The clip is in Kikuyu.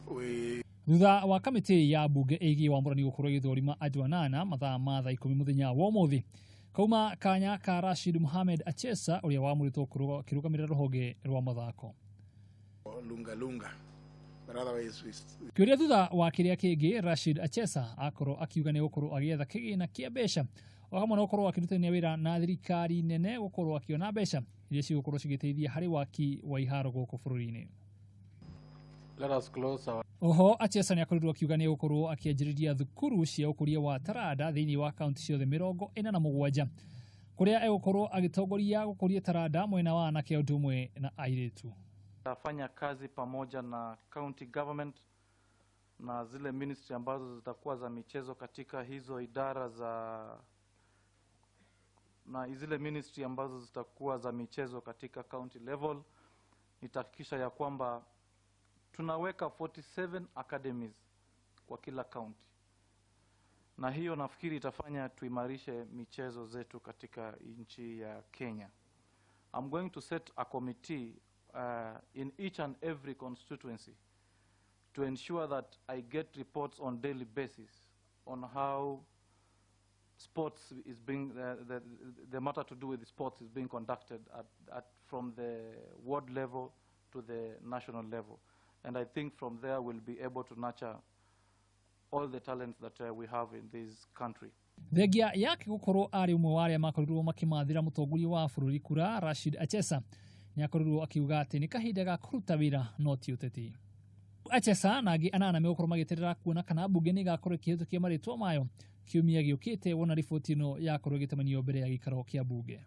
We Thutha wa kamĩtĩ ya mbunge ĩgiĩ wamũrani gũkorwo ĩgĩthũrima andũ anana mathaa ma thaa 10 mũthenya wa ũmũthĩ, kauma kanya ka Rashid Mohamed Achesa ũrĩa wamũrĩtwo akĩrũgamĩrĩra rũhonge rwa mathako. Lunga lunga. But otherwise we Kĩũria thutha wa kĩrĩa kĩngĩ, Rashid Achesa akorwo akiuga nĩ gũkorwo agĩetha kĩgĩna kĩa mbeca o hamwe na gũkorwo akĩrutithania wĩra na thirikari nene gũkorwo akĩona mbeca iria cigũkorwo cigĩteithia harĩ waki wa iharo gũkũ bũrũri-inĩ. Let us close our Oho Achesa nĩ akorirwo akiuga nĩ gũkorwo akĩanjĩrĩria thukuru cia ũkũria wa taranda thĩinĩ wa kaunti ciothe 47, kũrĩa egũkorwo agĩtongoria gũkũria taranda mwena wa anake ũndũ ũmwe na airĩtu. Tafanya kazi pamoja na county government na zile ministry ambazo zitakuwa za michezo katika hizo idara za na zile ministry ambazo zitakuwa za michezo katika county level. Nitahakikisha ya kwamba tunaweka 47 academies kwa kila county, na hiyo nafikiri itafanya tuimarishe michezo zetu katika nchi ya Kenya. I'm going to set a committee in each and every constituency to ensure that I get reports on daily basis on how sports is being, the matter to do with sports is being conducted from the ward level to the national level. And I think from there we'll be able to nurture all the talents that we have in this country. Thengia yake gũkorwo arĩ ũmwe wa arĩa makorirwo makĩmathĩra mũtongoria wa bũrũri kura, Rashid Achesa nĩ akorirwo akiuga atĩ nĩ kahinda ga kũruta wĩra no ti ũteti. Achesa na angĩ anana megũkorwo magĩeterera kuona kana mbunge nĩ ĩgakorwo ĩkĩhĩtũkia marĩtwa mayo kiumia gĩũkĩte, wona riboti ĩno yakorwo ĩgĩtamanio mbere ya gĩikaro kĩa mbunge.